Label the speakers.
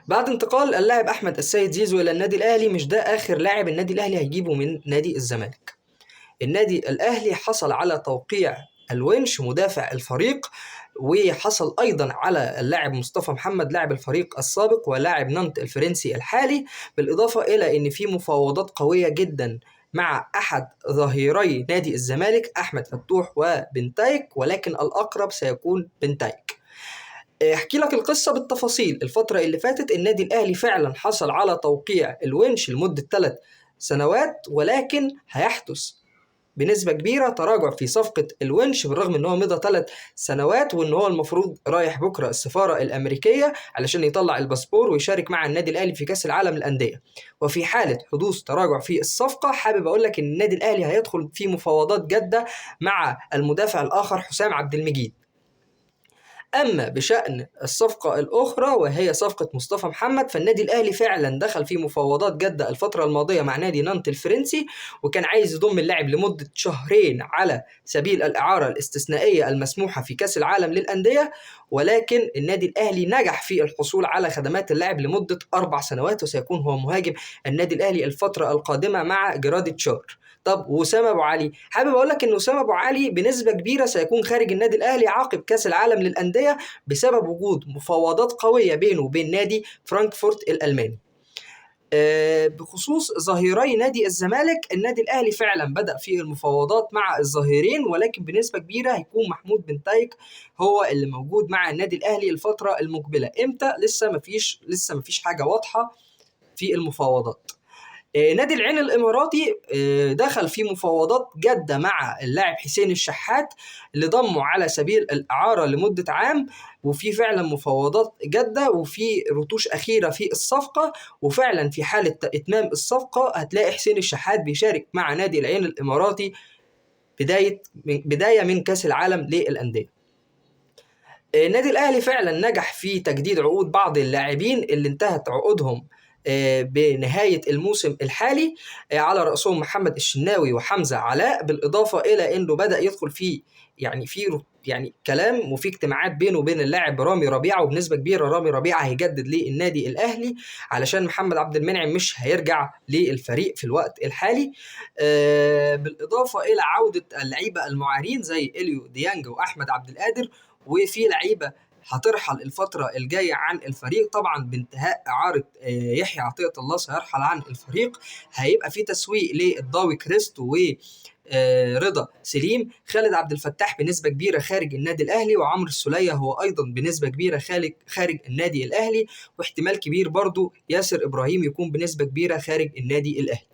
Speaker 1: بعد انتقال اللاعب احمد السيد زيزو الى النادي الاهلي، مش ده اخر لاعب النادي الاهلي هيجيبه من نادي الزمالك. النادي الاهلي حصل على توقيع الونش مدافع الفريق، وحصل ايضا على اللاعب مصطفى محمد لاعب الفريق السابق ولاعب نانت الفرنسي الحالي، بالاضافة الى ان في مفاوضات قوية جدا مع احد ظهيري نادي الزمالك احمد فتوح وبنتايك، ولكن الاقرب سيكون بنتايك. احكي لك القصة بالتفاصيل. الفترة اللي فاتت النادي الاهلي فعلا حصل على توقيع الونش لمدة 3 سنوات، ولكن هيحدث بنسبة كبيرة تراجع في صفقة الونش بالرغم ان هو مضى 3 سنوات، وان هو المفروض رايح بكرة السفارة الامريكية علشان يطلع الباسبور ويشارك مع النادي الاهلي في كأس العالم للأندية. وفي حالة حدوث تراجع في الصفقة، حابب اقول لك ان النادي الاهلي هيدخل في مفاوضات جادة مع المدافع الاخر حسام عبد المجيد. أما بشأن الصفقة الأخرى وهي صفقة مصطفى محمد، فالنادي الأهلي فعلا دخل في مفاوضات جادة الفترة الماضية مع نادي نانت الفرنسي، وكان عايز يضم اللاعب لمدة شهرين على سبيل الإعارة الاستثنائية المسموحة في كأس العالم للأندية، ولكن النادي الأهلي نجح في الحصول على خدمات اللاعب لمدة 4 سنوات، وسيكون هو مهاجم النادي الأهلي الفترة القادمة مع جراديتشار. طب وسام ابو علي، حابب اقول لك ان وسام ابو علي بنسبة كبيرة سيكون خارج النادي الاهلي عقب كاس العالم للاندية بسبب وجود مفاوضات قوية بينه وبين نادي فرانكفورت الالماني. بخصوص ظهيري نادي الزمالك، النادي الاهلي فعلا بدا في المفاوضات مع الظهيرين، ولكن بنسبة كبيرة هيكون محمود بنتايك هو اللي موجود مع النادي الاهلي الفترة المقبلة. امتى؟ لسه مفيش حاجة واضحة في المفاوضات. نادي العين الاماراتي دخل في مفاوضات جاده مع اللاعب حسين الشحات اللي ضمه على سبيل الاعارة لمدة عام، وفي فعلا مفاوضات جاده وفي رتوش اخيرة في الصفقة، وفعلا في حاله اتمام الصفقة هتلاقي حسين الشحات بيشارك مع نادي العين الاماراتي بداية من كاس العالم للاندية. النادي الاهلي فعلا نجح في تجديد عقود بعض اللاعبين اللي انتهت عقودهم بنهاية الموسم الحالي، على رأسهم محمد الشناوي وحمزة علاء، بالإضافة إلى أنه بدأ يدخل في يعني في يعني كلام وفي اجتماعات بينه وبين اللاعب رامي ربيعة، وبنسبة كبيرة رامي ربيعة هيجدد للنادي الأهلي علشان محمد عبد المنعم مش هيرجع للفريق في الوقت الحالي. بالإضافة إلى عودة اللعيبة المعارين زي إليو ديانج وأحمد عبد القادر، وفي لعيبة هترحل الفترة الجاية عن الفريق طبعا بانتهاء إعارة يحيى عطية الله سيرحل عن الفريق. هيبقى في تسويق للضاوي كريستو و رضا سليم. خالد عبد الفتاح بنسبة كبيرة خارج النادي الأهلي، وعمرو السولية هو أيضا بنسبة كبيرة خارج النادي الأهلي، واحتمال كبير برضو ياسر إبراهيم يكون بنسبة كبيرة خارج النادي الأهلي.